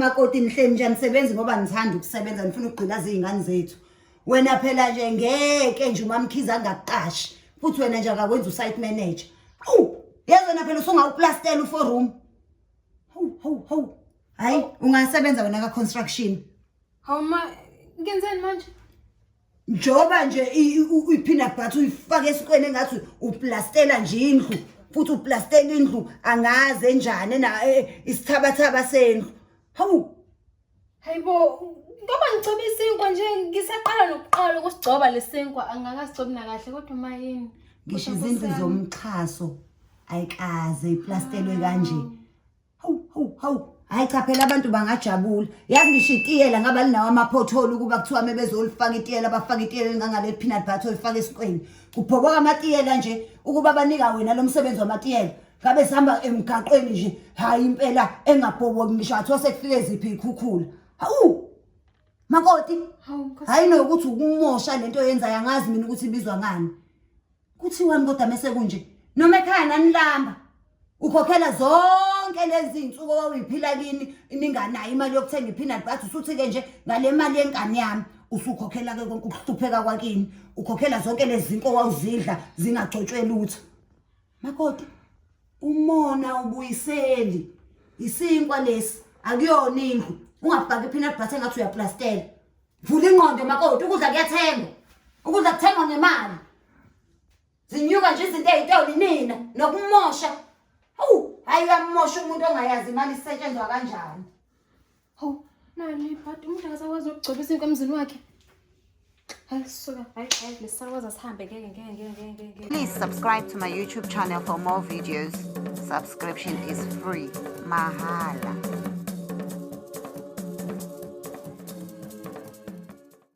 makoti nihleli nje anisebenzi ngoba nithanda ukusebenza nifuna ukugqilaza iy'ngane zethu. Wena phela nje ngeke nje uMamkhize angakuqashi futhi wena nje akakwenza u-site manager. Hawu, yazi wena phela usungawuplastela u-four room. Hawu, hawu, hawu. Hayi, ungasebenza wena ka-construction. Hawu ma, ngenzeni manje? Njengoba nje i-peanut butter uyifaka esinkweni engathi uplastela nje indlu futhi uplastela indlu angazi enjani ena isithabathaba sendlu. Hawu. Hayibo, ngoba ngigcoba isinkwa nje ngisaqala nokuqala ukusigcoba lesinkwa angakasigcobi nakahle kodwa ma yini? Ngisho izindlu zomxhaso ayikaze iplastelwe kanje. Hawu hawu hawu. Hayi cha phela abantu bangajabula. Yazi ngisho itiyela ngaba linawo amaphotholi ukuba kuthiwa mebezolifaka itiyela bafaka itiyela elingangale peanut butter olifaka esinkweni. Kubhoboka amatiyela nje ukuba banika wena lo msebenzi wamatiyela. Ngabe sihamba emgaqweni nje hayi impela engabhoboki ngisho athiwa sekufike ziphi ikhukhula. Hawu! Makoti. Hayi nokuthi ukumosha lento oyenzayo angazi mina ukuthi ibizwa ngani. Kuthiwani kodwa mese kunje? Noma ekhaya nanilamba. Ukhokhela zonke lezi zinsuku owawuyiphila kini ninganayo imali yokuthenga i-peanut butter usuthi-ke nje ngale mali yenkani yami usukhokhela-ke konke ukuhlupheka kwakini ukhokhela zonke lezi zinto owawuzidla zingagcotshwe lutho Makoti, umona ubuyiseli. Isinkwa lesi akuyona indlu. Ungafaki i-peanut butter engathi uyaplastela. Vula ingqondo makoti, ukudla kuyathengwa. Ukudla kuthengwa ngemali. Zinyuka nje izinto ey'tolo nina nokumosha. Hawu, hayi uyamosha umuntu ongayazi imali isetshenzwa kanjani. Hawu, nali ibhadi umuntu akasakwazi ukugcoba isinkwa emzini wakhe. Hayi suka, hayi hayi lesakwazi asihambe ngeke ngeke ngeke ngeke ngeke. Please subscribe to my YouTube channel for more videos. Subscription is free. Mahala.